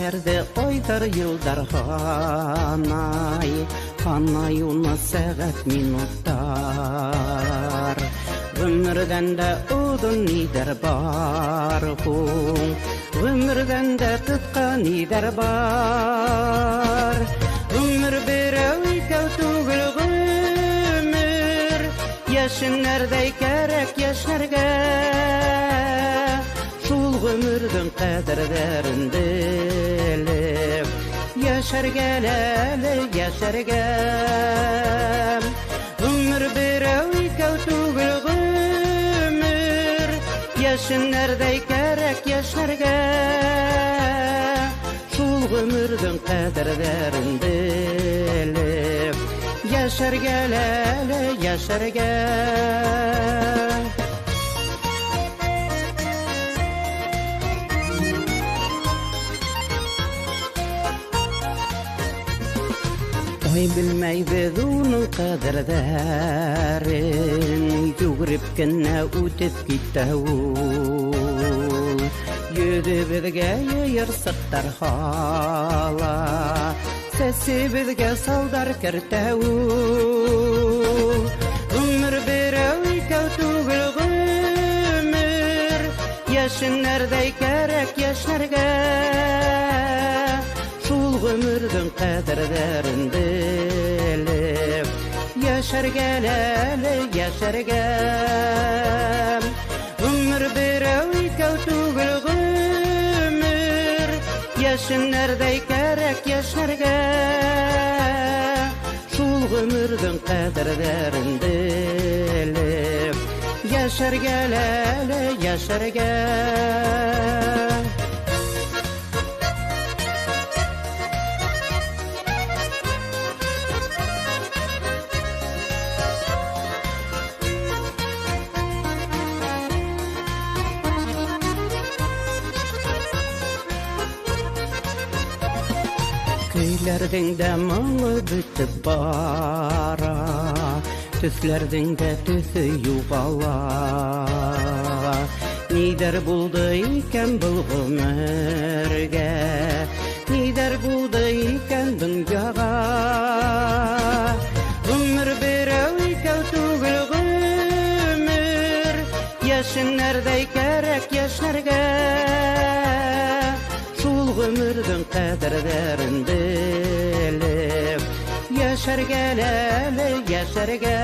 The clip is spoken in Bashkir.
Көннәрҙе айҙар, йылдар һанай, һанай уны сәғәт, минуттар. Ғүмерҙән дә оҙон ниҙәр бар һуң, ғүмерҙән дә ҡыҫҡа ниҙәр бар? Ғүмер берәү, икәү түгел ғүмер, йәшенәрҙәй кәрәк йәшнәргә. Шул ғүмерҙең ҡәҙерҙәрен белеп, йәшәргә әле, йәшәргә. Ғүмер берәү, икәү түгел ғүмер, йәшенәрҙәй кәрәк йәшнәргә. Шул ғүмерҙең ҡәҙерҙәрен белеп, йәшәргә әле, йәшәргә. Ай, белмәйбеҙ уның ҡәҙерҙәрен, йүгереп кенә үтеп китә ул. Йөҙөбөҙгә йыйырсыҡтар һала, сәсебеҙгә салдар кәртә ул. Ғүмер берәү, икәү түгел ғүмер, йәшенәрҙәй кәрәк йәшнәргә. Шул ғүмерҙең ҡәҙерҙәрен белеп, йәшәргә әле, йәшәргә. Ғүмер берәү, икәү түгел ғүмер, йәшенәрҙәй кәрәк йәшнәргә. Шул ғүмерҙең ҡәҙерҙәрен белеп, йәшәргә әле, йәшәргә. Көйләрҙең дә моңо бөтөп бара, төҫләрҙең дә төҫө юғала. Ниҙәр булды икән был ғүмергә, ниҙәр булды икән донъяға? Ғүмер берәү, икәү түгел ғүмер, йәшенәрҙәй кәрәк йәшнәргә. Шул ғүмерҙең ҡәҙерҙәрен белеп, йәшәргә әле, йәшәргә.